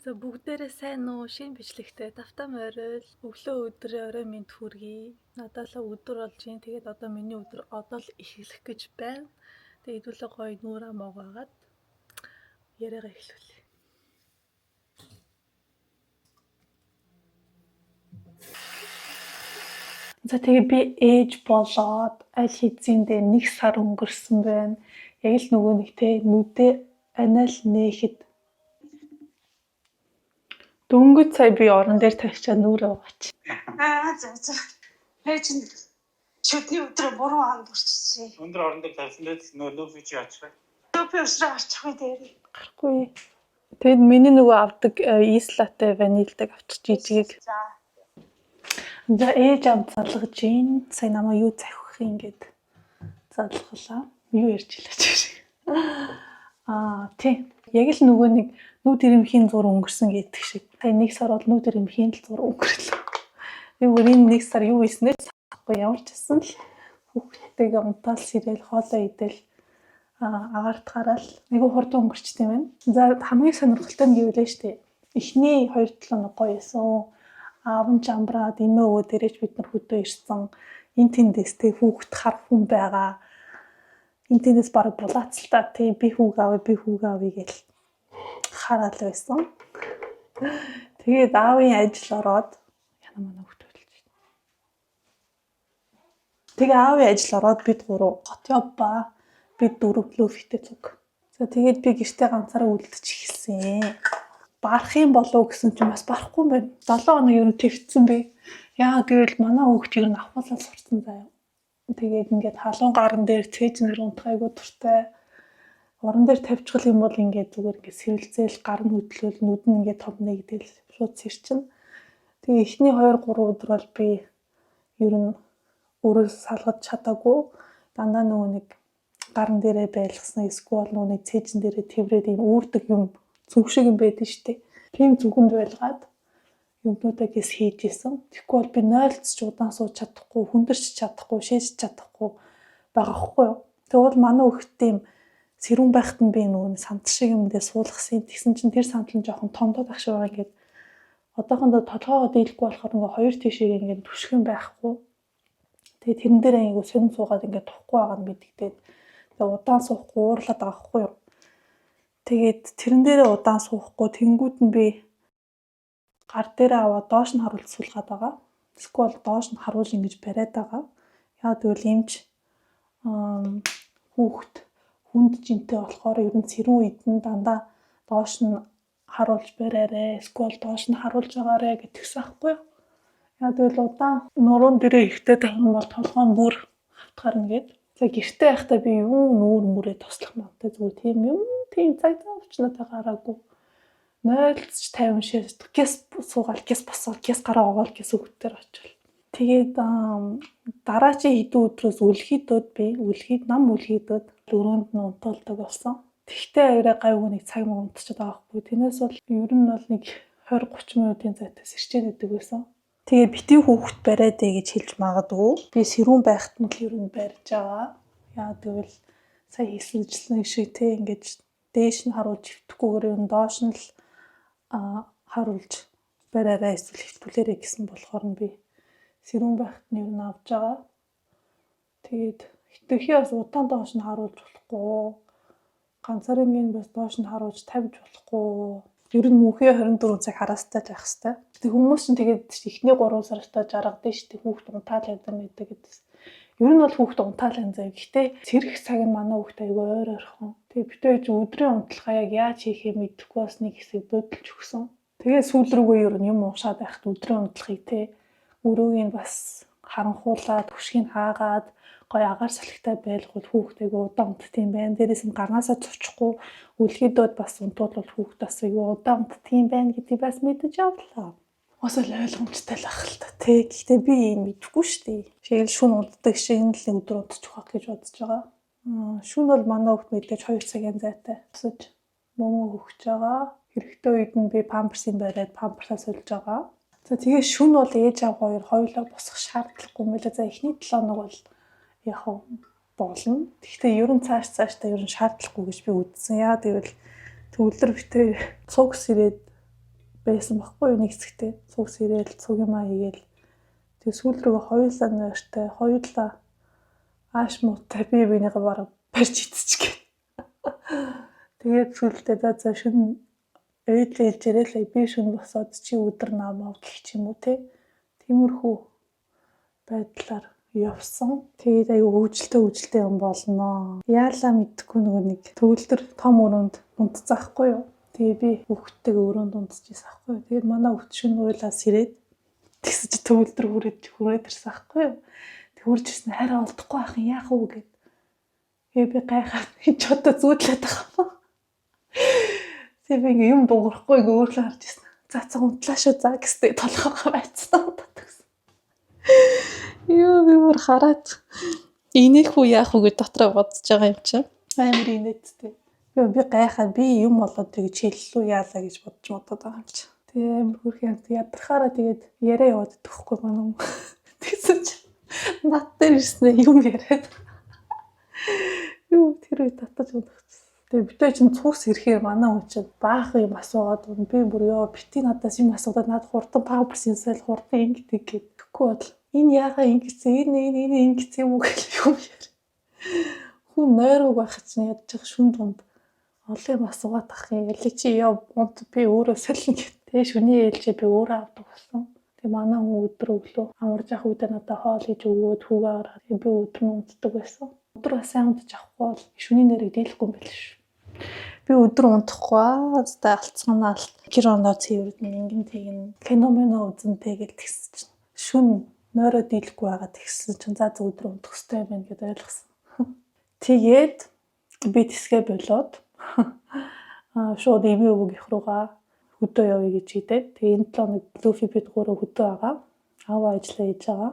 За, бүгдээрээ сайн уу? Шинэ бичлэгтэй тавтай морил, өглөө, өдрөө, орой мэнд хүргэе. Надад л өдөр болж байна. Тэгээд одоо миний өдөр одоо л эхлэх гэж байна. Тэгээд хэдүүлээ гоё нүүр ам угаагаад яриагаа эхлүүлье. За, тэгээ би ээж болоод аль хэзээндээ нэг сар өнгөрсөн байна. Яг л нөгөө нэг те нүдээ анаал нээхэд дөнгөж сая би орон дээр тавьчаа нүрээ угаач. Аа, за. Ээж нь шүдний өдрөө буруу анд урччихжээ. Өндөр орон дээр тавьсан дээр нөө лүфи чи очих. Би өсрөө гарчихгүй дээр. Гарахгүй. Тэгэд миний нөгөө авдаг ислатай ванилдаг авчих жижигийг. За. За, ээж ав залгаж гин. Сая намайг юу захих юм гээд залгалаа. Юу ярьж илээ чи шиг. Аа, тий. Яг л нөгөө нэг нүд ирэмхийн зур өнгөрсөн гэдэг шиг. Сая нэг сар бол нүд ирэмхийн л зур өнгөрлөө. Би бүр энэ нэг сар юу хийснээ ч санахгүй, ямар ч гэсэн л хүүхдтэйгээ унтаал сэрэл хоолоо идэл агаарт гараал айгүй хурдан өнгөрчт юм байна. За, хамгийн сонирхолтой нь гэвэл штэ. Эхний 2-7 хоног гоё эсэн. Аав нь ч амраад, эмээ өвөө дээрээч бид нар хөдөө ирсэн. Энэ тэндээс тэ хүүхд харах хүн байгаа. Энэ тэндээс баг булаацалтаа тий би хүүг авъя, би хүүг авъя гэл хараал байсан. Тэгээд аавын ажил ороод яна манай хүүхд хөдөлж байна. Тэгээ аавын ажил ороод бид гурав хот явбаа. Бид дөрөв лөфтэй цуг. За, тэгээд би гэртээ ганцаараа үлдчих эхэлсэн. Барах юм болов уу гэсэн чинь бас барахгүй юм байна. 7 хоног ер нь твцсэн би. Яа гэвэл манай хүүхд ер нь авахуулаад сурцсан заяа. Тэгээд ингээд халуун гаран дээр цээжнэр унтах айгуу дуртай. Уран дээр тавьчихл юм бол ингээд зүгээр ингээд сэрэлзээл гар нь хөдлөөл, нүд нь ингээд том нэгдэл шууд сэрчин. Тэгээ эхний 2 3 өдөр бол би ер нь өөрөө салгаж чадаагүй. Дандаа нөгөө нэг гаран дээрээ байлгасан, эсвэл нөгөө нэг цээжин дээрээ тэврээд ийм үүрдэг юм зүг шиг юм байдаг шүү дээ. Тийм зүгэнд байлгаад юмнуудаа гэс хийж исэн. Тэгэхгүй бол би нойлцч удаан сууж чадахгүй, хүндэрч чадахгүй, шээж чадахгүй байгаа хгүй юу. Тэгвэл манай хүүхэд ийм сэрүүн байхад нь би нөгөө сандал шиг юм дээр суулгасан. Тэгсэн чинь тэр сандал нь жоохон томдоод ах шиг байгаа ингээд одоохондоо толгоогоо дийлэхгүй болохоор ингээ хоёр тийшээ ингээд түшгэн байхгүй. Тэгээ тэрэн дээр айгу сонин суугаад ингээд тухгүй байгаа нь мэдэгдээд, тэгээ удаан суухгүй уурлаад байгаа хгүй юу. Тэгээд тэрэн дээрээ удаан суухгүй тэнгүүд нь би гар дээрээ аваад доош нь харуулж суулгаад байгаа. Эсвэл доош нь харуулж ингэж бариад байгаа. Яа гэвэл эмч хүүхэд хүнд жинтэй болохоор ер нь сэрүүн үед нь дандаа доош нь харуулж бариарэ. Эсвэл доош нь харуулж байгаарэ гэтгсэн аахгүй юу. Яа гэвэл удаан нуруунд дээрээ ихтэй тавих юм бол толгой нь бүр хавтгарна гэд. За, гэртээ байхдаа би юу нүүр мүрээ тослох мантай зүгээр тийм юм тийм цаг зав өвчнөтэй гараагүй. Нойлцч 50 шээс гэс суугаал, гэс босоод, гэс гараа угаал, гэс өгтөр очил. Тэгээд дараачийн хэдэн өдрөөс үлхийдөөд би үлхийд нам үлхийдөөд өрөөнд нь унтуулдаг болсон. Тэгтээ арай гайгүй нэг цаг мөн унтчихад байгаа хгүй. Тэрнээс бол ер нь бол нэг 20 30 минутын зайтай сэрчээд идэг байсан. Тэгээ бити хүүхэд бариад ээ гэж хэлж магадгүй. Би сэрүүн байхад нь л ер нь барьж байгаа. Яа гэвэл сая хэлсэнчлэн шиг те ингэж дээш нь харуулж хөвтөхгүйгээр ер нь доош нь л харуулж бариараа эсвэл хөвтүүлээрэй гэсэн болохоор нь би сэрүүн байхад нь ер нь авч байгаа. Тэгээд хэтэрхий бас удаан доош нь харуулж болохгүй. Ганцаарынгийн бас доош нь харуулж тавьж болохгүй. Ер нь мөнхөө 24 цаг хараастай байх хэвээр. Тэг хүмүүс чинь тэгээд эхний 3 сартаа жаргадаг шүү дээ. Хүүхд унтаал ядан байдаг гэдээс. Ер нь бол хүүхд унтаал энэ заяа. Гэхдээ сэрэх цаг нь манай хүүхд айгүй ойр ойрхон. Тэгээ бид хоёр өдрийн унтлагаа яг яаж хийхээ мэдэхгүй бас нэг хэсэг бодолж өгсөн. Тэгээ сүүл рүүгээ ер нь юм уушаад байхад өдрийн унтлагыг те өрөөг нь бас харанхуулаад, хөшгийг хаагаад гоё агаар салхитай байлгуул хүүхд айгүй удаан унтд юм байна. Дээрээс нь гарнаасаа цочихгүй үлгэдөөд бас унтуулбал хүүхд бас айгүй удаан унтд юм байна гэдгийг бас мэдэж авлаа. Бас л ойлгомжтой л ах л та тий. Гэхдээ би ийм мэдэхгүй шүү дээ. Шигэл шүн унтдаг шиг нь л өдөр унтчих واخ гэж бодож байгаа. Шүн бол манай хүүхд мэдээж 2 цагийн зайтай. Босож мөмөө өгч байгаа. Хэрэгтэй үед нь би памперсыг бариад памперсаа сольж байгаа. За, тэгээ шүн бол ээж аав хоёр хоёулаа босох шаардлагагүй юм билээ. За, эхний 7 хоног бол яг болно. Гэхдээ ер нь цааш цаашдаа ер нь шаардлагагүй гэж би үзсэн. Яа гэвэл төгөлдөр битээ цуг сэрээд Байсан баггүй юу нэг хэсэгтээ. Цуг сэрэл, цуг юмаа хийгээл. Тэгээ сүүл рүүгээ хоёулаа нойртой, хоёулаа ааш муутай бие биенийгээ бараг барьж идчихгээ. Тэгээд сүүлдээ за за шөнө ээжээ ээлжээрээ би шөнө босоод чи өдөр нам ав гэх ч юм уу те. Тиймэрхүү байдлаар явсан. Тэгээд аюу өвчлөлтэй өвчлөлтэй юм болноо. Яалаа мэдхгүй нөгөө нэг төгөлдөр том өрөөнд унтцаахгүй юу. Тэгээ би хүүхдтэйгээ өрөөнд унтчихсан аахгүй юу. Тэгээд манай хүүхд шөнө уйлаа сэрээд тэгсэн чи төгөлдөр хүрээд хүрээд ирсэн аахгүй юу. Тэг хурж ирсэн хараа олдохгүй ах юм яах вэ гэд. Тэгээ би гайхаад энэ ч одоо зүүдлээд байгаа юм. Тэгээ би ингээ юм дуугарахгүй ингээ өөрлөө харж ирсэн. За за унтлаа шүү за гэстэй толгоогоо байцсан татгсан. Юу би бүр хараад инех үү яах вэ гэж дотроо бодож байгаа юм чинь. Амар инээдтэй. Би гайхаад би юм болоод тэгж хэллүү яалаа гэж бодож модод байгаа юм чинь. Тэгээ амар хөөрхөн юм. Ядрахаараа тэгээд яриа яваад идэхгүй манай хүн. Тэгсэн чинь над дээр ирснэ юм яриад. Юу тэр үе татаж унахчихсан. Тэгээ битээ чинь цуус ирэхээр манай хүн чинь баахан юм асуугаад өгнө. Би бүр ёо бити надаас юм асуугаад над хурдан памперс инсэл хурдан ингэдэг гэд. Тэгэхгүй бол энэ яахаа ингэсэн энэ энэ энэ ингэсэн юм уу гэх юм яар. Хүн нойрог байх чинь ядчих шүн дунд олон юм асуугаад ах юм. Ялээ чи ёо унт би өөрөө солино гэд. Тэгээ шүний ээлжээ би өөрөө авдаг болсон. Тэгээ манай хүн өдөр өглөө амарч явах үедээ надад хоол хийж өгөөд хүүгээ гаргаад би өдөр нь унтдаг байсан. Өдөр бас сайн унтаж авахгүй бол шүний нэрийг дийлэхгүй юм байл шүү. Би өдөр унтахгүй аа. Заа алцганаал гэр орноо цэвэрдэн ингэн тэгин кино мино үзэн тэгэл тэгсэн чинь шүн нойроо дийлэхгүй байгаа тэгсэн чинь за за өдөр унтах хэрэгтэй юм байна гэдээ ойлгосон. Тэгээд би тэсгээ болоод шууд эмээ өвгийнх руугаа хөдөө явъя гэж хийдээд тэгээ энэ 7 хоног Лүфи бид гурав хөдөө байгаа. Аава ажиллаа хийж байгаа.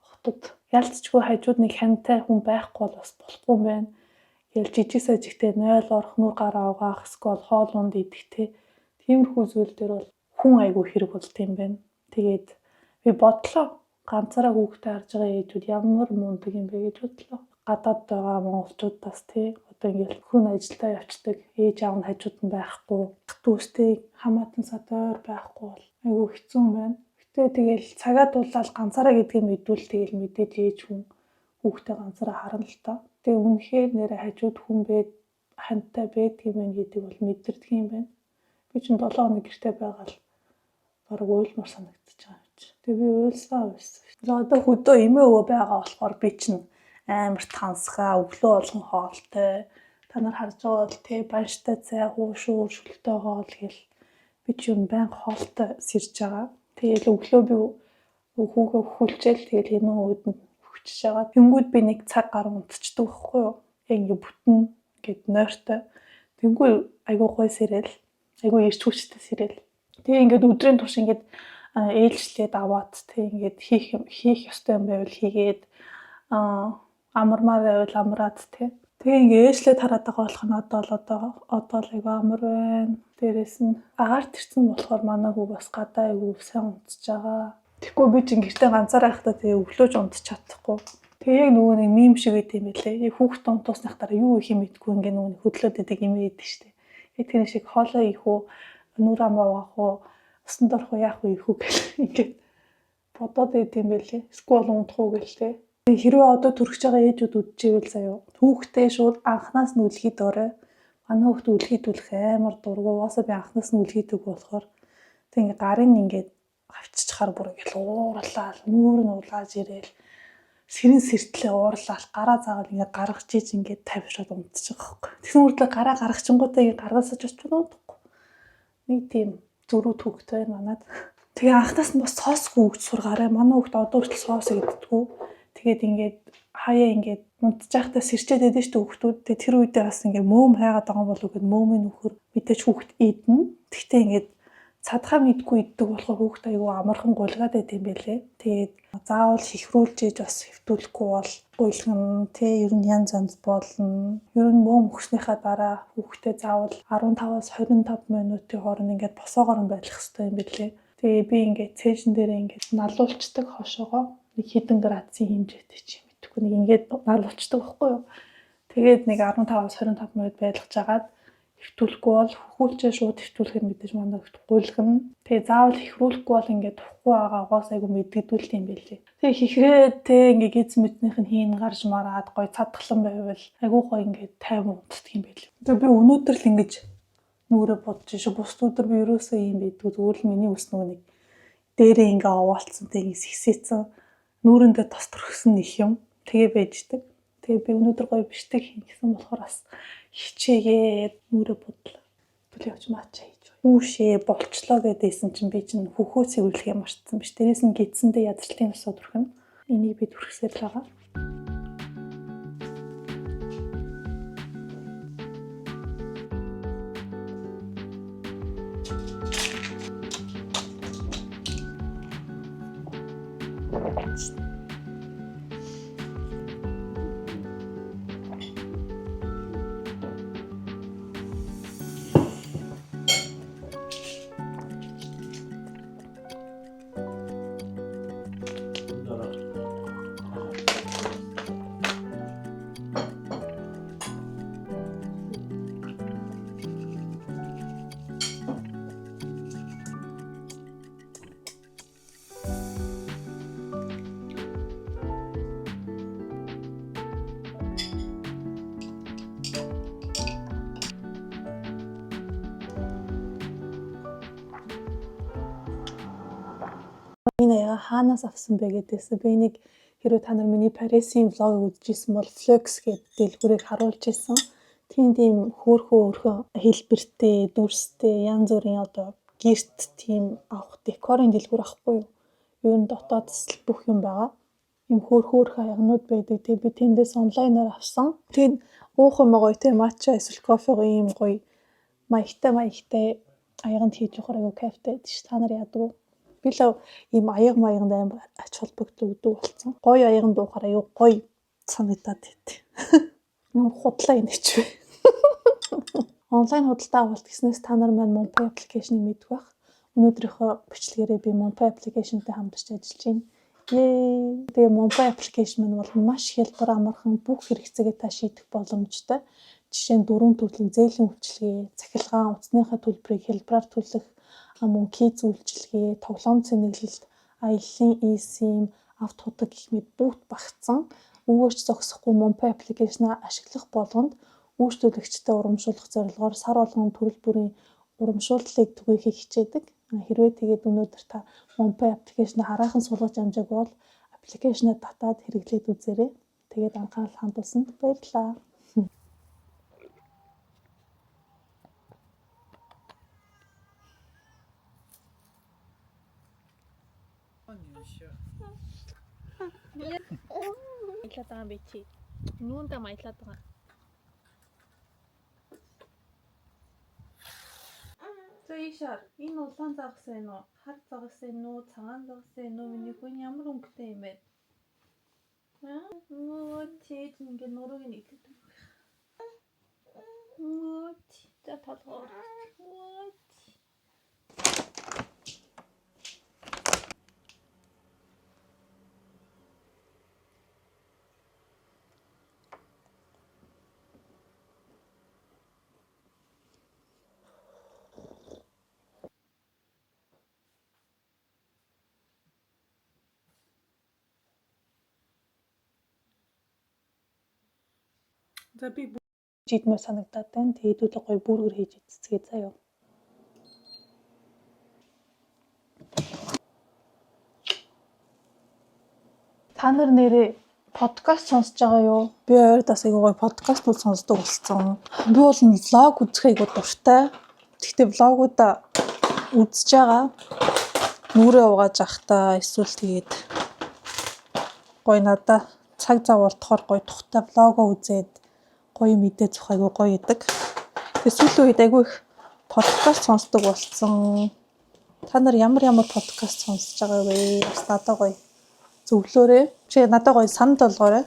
Хотод ялцчгүй хажууд нэг хантай хүн байхгүй бол бас болохгүй юм байна. Тэгэл жижиг сажигтэй 0 орох нүр гараа угаах эсвэл хоол унд идэх те. Тиймэрхүү зүйл дээр бол хүн айгүй хэрэг болд юм байна. Тэгээд би бодлоо ганцаараа хүүхдээ харж байгаа ээжүүд ямар мундаг юм бэ гэж бодлоо. Гадаад байгаа монголчуудаас тий одоо ингээл хүн ажилдаа явцдаг ээж аав нь хажууд нь байхгүй дүүстэй хамаатан сад ойр байхгүй бол айгүй хэцүү юм байна. Гэтэ тэгэл цагаа дулаал ганцаараа гэдгийг мэдвэл тэгэл мэдээж ээж хүн хүүхдээ ганцаараа харна л та. Тэгээ үнэхээр нэрэ хажууд хүн байд хантай байдаг юм байна гэдэг бол мэдэрдэг юм байна. Би чинь 7 хоног гэрте байгаа л бараг уйлмар санагдчихж байгаа юм чи. Тэгээ би уйлсаа уйлсан. Тэгээ одоо хөдөө эмээ өвөө байгаа болохоор би чинь амар тансгаа өглөө болгон хоолтой. Та нар харж байгаа бол тэ банштай цай, хуушуур, шүлтэй хоол гэл би ч юм байнга хоолтой сэрж байгаа. Тэгээл өглөө би хүүгээ хөхүүлчээл тэгээл эмээ өвөд нь хөвчөж байгаа. Тэнгүүд би нэг цаг гаруй унтчихдаг байхгүй юу? Яг ингээ бүтэн гээд нойртой. Тэнгүү айгуу гой сэрэл, айгуу ирч хүчтэй сэрэл. Тэгээ ингээд өдрийн турш ингээд ээлжлээд аваад тэг ингээд хийх ёстой юм байвал хийгээд амармаар байвал амраад тэг. Тэгээ ингээ ээлжлээд хараад байгаа болох нь одоо л одоо л айгуу амар байна. Дээрээс нь агаарт ирсэн болохоор манай хүү бас гадаа айгуу сайн унтж байгаа. Тэгэхгүй би чинь гэртээ ганцаараа байхдаа тэгээ өглөөж унтж чадахгүй. Тэгээ яг нөгөө нэг мим шиг байт юм байлээ. Яг хүүхдээ унтуулсных дараа юу их юм мэдгүй ингээ нөгөө нэг хөдлөөд идэг юм идэв штэ. Яг тэр шиг хоолой их үү, нүр амаа угаах уу, усанд орох уу, яах уу их үү гэх ингээд бодоод байт юм байлээ. Эсвэл унтах уу гэл те. Хэрвээ одоо төрөж байгаа ээжүүд үдчихвэл заяа. Хүүхдээ шууд анханаас нь үлхийд орой. Манай хүүхд үлхийдүүлэх амар дургу. Угаасаа би анханаас нь үлхийдэг болохоор тэг ингээ гарын ингээд авчичхаар бүр ингээл уурлаа, нүүр нь улааж ирээл сэрэн сэртлээ уурлал гараа заавал ингээ гаргаж иж ингээд тавьшаад унтчих байгаа байхгүй. Тэгсэн мөртлөө гараа гаргачингуудаа ингээ гаргаасаж очиж унтахгүй. Нэг тийм зөрүү төгтэй байна манад. Тэгээ анхнаас нь бас соосгүй өгч сургаарай. Манай хүүхд одоо хүртэл соос иддэггүй. Тэгээд ингээд хаяа ингээд унтж байхдаа сэрчээд байдаг шүү дээ хүүхдүүд. Тэгээ тэр үедээ бас ингээд мөөм хайгаад байгаа болов уу гэд мөөмийн нөхөр мэдээж хүүхд идэнэ. Тэгтээ ингээд цадхаа мэдгүй иддэг болохоор хүүхд айгүй амархан гулгаад байт юм байлээ. Тэгээд заавал хихрүүлж ээж бас хэвтүүлэхгүй бол гуйлган тэ ер нь янз янз болно. Ер нь мөөм өгснийхаа дараа хүүхдээ заавал 15-аас 25 минутын хооронд ингээд босоогоор нь байх хэрэгтэй юм байлээ. Тэгээ би ингээд цээжин дээрээ ингээд налуулцдаг хошоогоо нэг хэдэн градусын хэмжээтэй ч юм мэдэхгүй нэг ингээд налуулцдаг байхгүй юу. Тэгээд нэг 15-аас 25 минут байлгаж агаад Хэвтүүлэхгүй бол хөхүүлчээ шууд хэвтүүлэхээр мэдээж манай хөвт гуйлгана. Тэгээ заавал хихрүүлэхгүй бол ингээд тухгүй байгаа угаас айгу мэддэгдүүлт юм байлээ. Тэгээ хихрээ те ингээд гиз мэднийх нь хийн гарч мараад гой цадглан байвал айгу гой ингээд тайван унтдаг юм байлээ. Тэгээ би өнөөдөр л ингэж нүрээ бодож шүү. Бус өдөр би ерөөсөө ийм байдгүй. Зүгээр л миний үс нөгөө нэг дээрээ ингээ овоолцсон тэг ингээ сэгсээцэн нүүрэндээ тос төрхсөн их юм. Тэгээ байждаг. Тэгээ би өнөөдөр гоё биштэг хийн гэсэн болохоор бас хичээгээд нүрээ бодлоо. Түл явж матча хийж байгаа. Үүшээ болчлоо гэдээсэн чинь би чинь хөхөө цэвэрлэхээ мартсан биш. Дээрээс нь гидсэндээ язрлын усаа түрхэн. Энийг би түрхсээр л байгаа. Энэ аяга хаанаас авсан бэ гэдээсээ би нэг хэрвээ та нар миний Парисын влогийг үзчихсэн бол Flux гэдэг дэлгүүрийг харуулж исэн. Тийм тийм хөөхөө өрхөн хэлбэртэй, дүрстэй, янз бүрийн одоо гэрт тийм авах декорын дэлгүүр ахгүй юу? Юу н дотоод бүх юм байгаа. Ийм хөөхөө аягнууд байдаг. Тэгээ би тэндээс онлайнаар авсан. Тэгээд уух юм гоё те матча эсвэл кофего ийм гоё маягтай маягтай аяганд хийж явахаар айгу кайфтай байдаг ш. Та нар яадаг уу? Би л ийм аяга маяганд амар ач холбогдол өгдөг болсон. Гоё аяганд уухаар аюу гоё санагдаад байт. Юм худлаа инээч вэ. Онлайн худалдаа авалт гэснээс та нар маань Monpay application-ыг мэдэх байх. Өнөөдрийнхөө бичлэгээрээ би Monpay application-тэй хамтарч ажиллаж байна. Yay! Тэгээ Monpay application маань бол маш хялбар амархан бүх хэрэгцээгээ та шийдэх боломжтой. Жишээ нь дөрвөн төрлийн зээлийн үйлчилгээ, цахилгаан, утасныхаа төлбөрийг хялбараар төлөх, мөн киз үйлчилгээ, тоглоом цэнэглэлт, аяллаа eSIM, авто худаг гэх мэт бүгд багтсан. Үүгээр ч зогсохгүй Monpay application-а ашиглах болгонд үйлчлүүлэгчдэд урамшуулах зорилгоор сар болгон төрөл бүрийн урамшууллыг түгээхийг хичээдэг. Хэрвээ тэгээд өнөөдөр та Monpay application-а хараахан суулгаж амжаагүй бол application-а татаад хэрэглээд үзээрэй. Тэгээд анхаарал хандуулсанд баярлалаа. Маялаад байгаа юм бэ чи? Нүүндээ маялаад байгаа. За ийшаар энэ улаан загас байна уу? Хар загас байна уу? Цагаан загас байна уу? Миний хүн ямар өнгөтэй юм бэ? Аа, нөө чи ингэ нурууг нь идэх. Нөө чи за толгоор. Нөө чи. За би жидмээр санагдаад байна. Тэгээд хэдүүлээ гоё бүргэр хийж идцгээе заяа. Та нар нэрээ подкаст сонсож байгаа юу? Би ойр бас айгуу гоё подкастууд сонсдог болсон. Би бол влог үзэх айгуу дуртай. Гэхдээ влогуудаа үзэж байгаа. Нүрээ угааж ахтаа эсвэл тэгээд гоё надаа цаг зав болтохоор гоё тухтай влогоо үзээд гоё мэдээ зөх айгуу гоё идэг. Тэгээ сүүлийн үед айгуу их подкаст сонсдог болсон. Та нар ямар ямар подкаст сонсож байгаа вэ? Бас надад гоё зөвлөөрэй. Чи надад гоё санал болгоорой.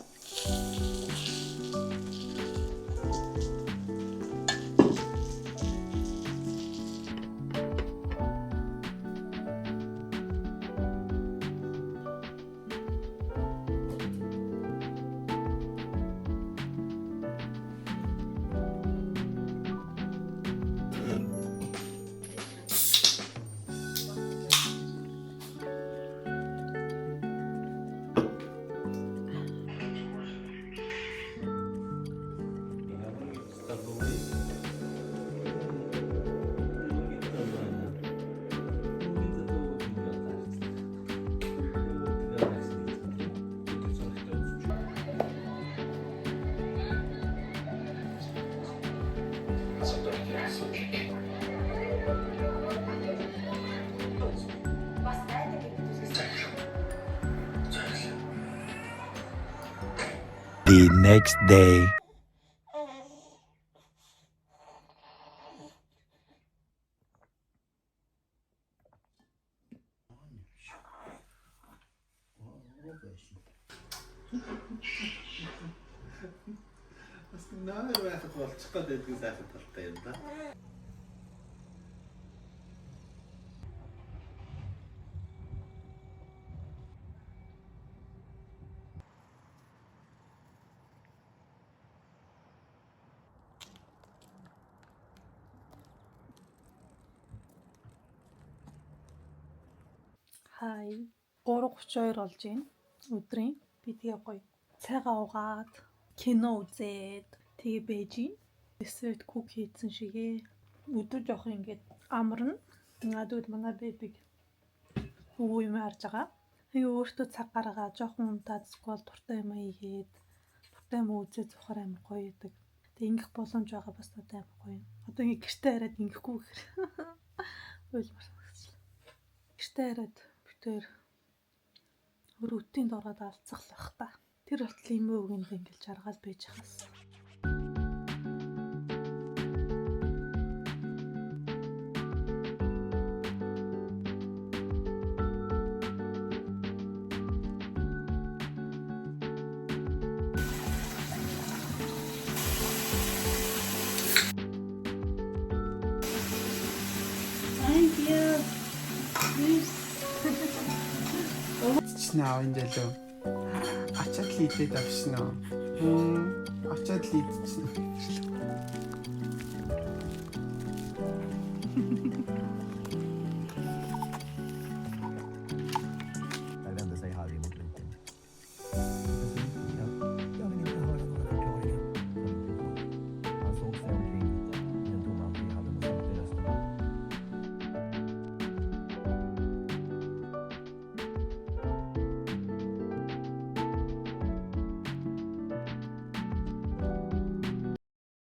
The next day. Бас нойр байхад болчих гээд байдгийг сайхан талтай юм да. Хай. 3:32 болж байна. Өдрийн би тэгээ гоё. Цайгаа угаад кино үзээд тэгээ байж гин. Десерт кук хийсэн шигээ. Өдөр жоох ингээд амарна. Тэгвэл манай бэбиг өвөө юм харж байгаа. Тэгээ өөртөө цаг гаргаа жоохон унтаад сквал дуртай юм хийгээд дуртай юм үзээ зухаар амар гоё идэг. Тэгээ ингэх боломж байгаа бас надад амар гоё. Одоо ингээ гэртээ хараад ингэхгүй гэхэр. Уйлмар санагчлаа. Гэртээ хараад битээр өөр өтийн дороод алцах л бах та. Тэр болтол юм өвгөнд ингээл жаргал байж хаас. Thank you. Чи аав энэ дэлөө. Ачаад л идээд авшин аа. Ачаад л идчихсэн.